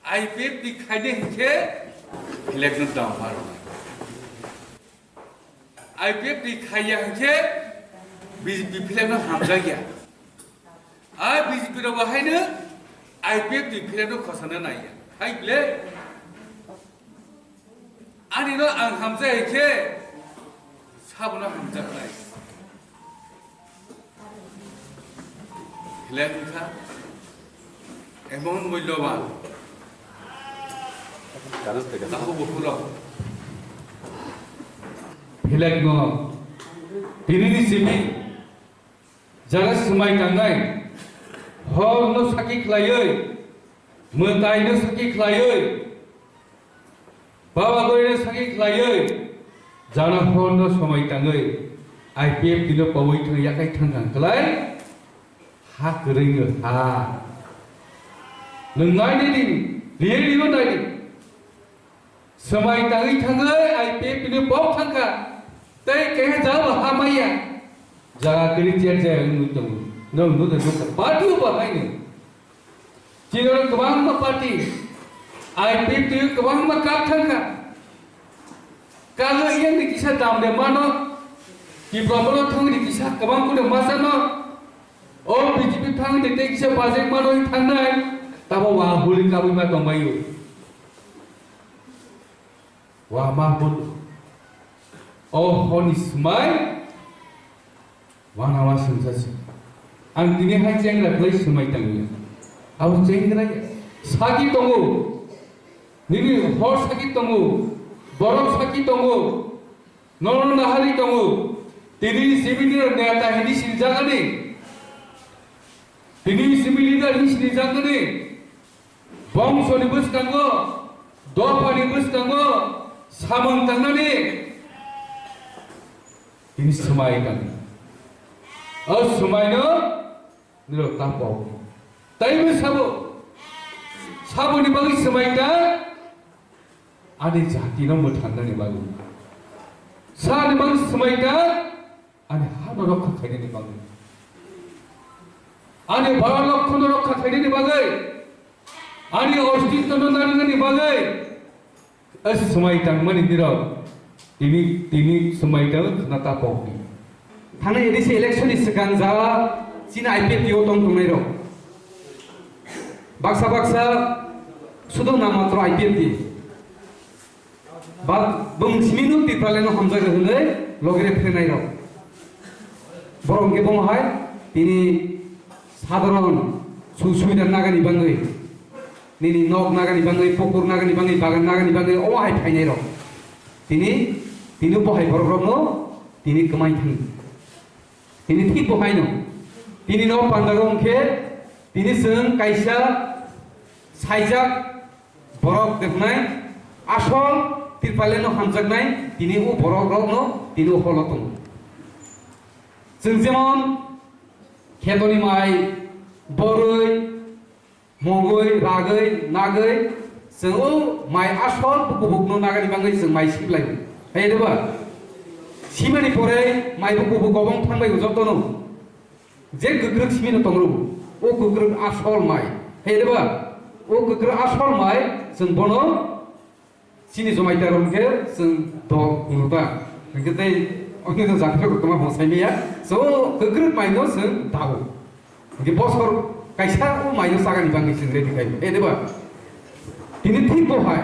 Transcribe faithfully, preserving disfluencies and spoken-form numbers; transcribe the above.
I P F T khaide hinkhe flag no dam pharo. I P F T khaiya hinkhe B J P flag no hamjakya. A B J P rok bo haino I P F T flag no khosana naiya. Hai ble. Ani no ang hamjai khe, sabono hamjaknai. Flag wngkha emon mulloban. Takhuk bukhuk rok. Flag no tinini simi jara swmai tangnai, hor no saki khlaiwi, mwtai no saki khlaiwi, Baba Goino saki khlaiwi, jana horno somai tangwi, I P F T no pawi thang yakai thang thang khlai, ha kwrwingo ha. Nwng naidi di, riyadi no naidi. Somai tangwi thangwi I P F T no pok thangkha, tei keha jabo ha maya. Jaga kwrwi chair jaya wngwi tongo. Nwng no de no party o bahaino. Chini oro kwbangma party, I P F T o kwbangma kap thangkha. Kago yang ni kisa dam de mano, Tipra Motha thang ni kisa kwbang kune masano, o B J P thang ni tei kisa bajek mano thangnai, tabo wa huli kabui ma tongbaio. Wa ma hul, o honi smai, Wana wa sengsa si. Ang tini hai chengra khlai swmai tangya. Abo chengra saki tongo. Nini hor saki tongo. Borok saki tongo. Nono nahari tongo. Tini simi ni neta hini sinjagani. Tini simi leader hini sinjagani. Bongso ni bwskango, dopha ni bwskango samung tangnani tini swmai tang. O swmai no niro ta pok. Taibo sabo, sabo ni bagwi swmai ta, ani jati no mwthang nani bagwi. Sa ni bagwi swmai ta, Ani hano rokha khainani bagwi, ani bara lokhono rokha khainani bagwi, ani ostitwno narinani bagwi, o swmai tangmani dirok tini, tini swmai tang khna ta pokni. Thangni A D C election ni swkang ja chini I P F T o tong tongnai rok baksa baksa sudo na matro I P F T. Ba bung simino Tipraleno hamjago hwnwi logere phrenai rok. Borok hwnkhe bomo hai tini sadharon su-, suida nagani bagwi, nini nok nagani bagwi, pukur nagani bagwi, bagan nagani bagwi omo hai phainai rok. Tini, tini bo hai borok rokno tini kwmai thang. Tini thik bo haino. Tini no pandaro hwnkhe tini chwng kaisa saijak borok tepnai, asol Tripaleno hamjaknai, tini o borok rokno tini o holo tongo. Chwng jemon khetoni mai, borwi, mongwi, ragwi, nagwi, chwng o mai asol kubukno nagani bagwi chwng mai siblai. Hai de ba? Simani pore mai bo kubuk gobong thangbai jotono. Je kwkrwk simi no tong rw, o kwkrwk asol mai. Hai de ba? O kwkrwk asol mai chwng bono chini jomai ta rw khe chwng dol hwnwi ta. Hwnkhe tei oni no jati rok tongma bo sai maya. So kwkrwk mai no chwng dao. Hwnkhe bosor kaisa o mai no chagani bagwi chwng ready khai. Hai de ba? Tini thik bo hai.